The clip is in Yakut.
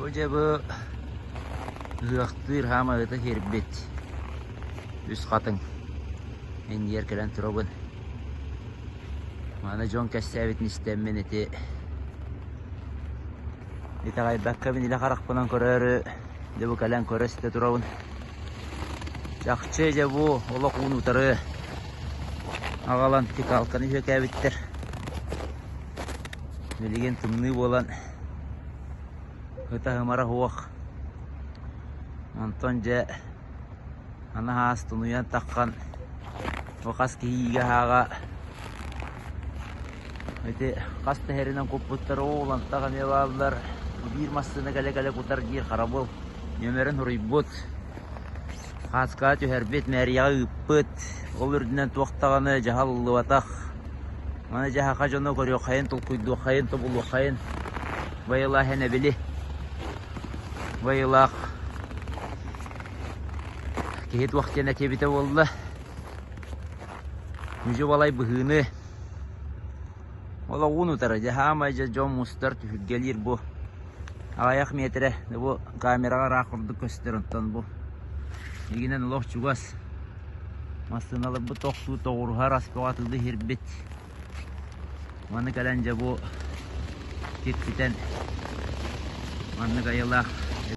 Бу дьэ бу ыһыахтыыр хаамаһыта киирбит үс хатыҥ иннигэр кэлэн турабын. Маны дьон кэпсээбитин истэммин ити итэҕэйбэккэ мин илэ харахпынан көрөөрү дьэ бу кэлэн көрө истэ турабын. Чахчы дьэ бу олох уун утары аҕалан фекалканы үөкээбиттэр. Билигин тымныы буолан ытаһымара суох. Онтон дьэ аны аас тунуйан таххан бу хас киһи иигэ-аһааҕа ити хас да иһэринэн куппуттар оол антах эмиэ бааллар. Биир массыына кэлэ-кэлэ кутар диир харабыл нүөмэрин суруйбут. Хааскаҕа түһэрбит, мэрияҕа ыыппыт, ол үрдүнэн туох даҕаны дьаһал ыллыбатах. Маны дьаһаха дьону көрүөххэйин, толкуйдуоххайын, тобулуоххайын. Байылаах эн эбили. Байылаах киһи туох диэн этиэбитэ буолла. Нүдьү-балай быһыыны Олоҕун утары дьэ саамай дьэ дьон мустар түһүлгэлиир бу аҕыйах миэтэрэ бу камераҕа ыраах курдук көстөр онтон бу игинэн олох чугас массыыналарбыт тохтуу тоҕуруһар ас бөҕө атыылыы иһирбит маны кэлэн дьэ бу киртитэн маннык айылаах.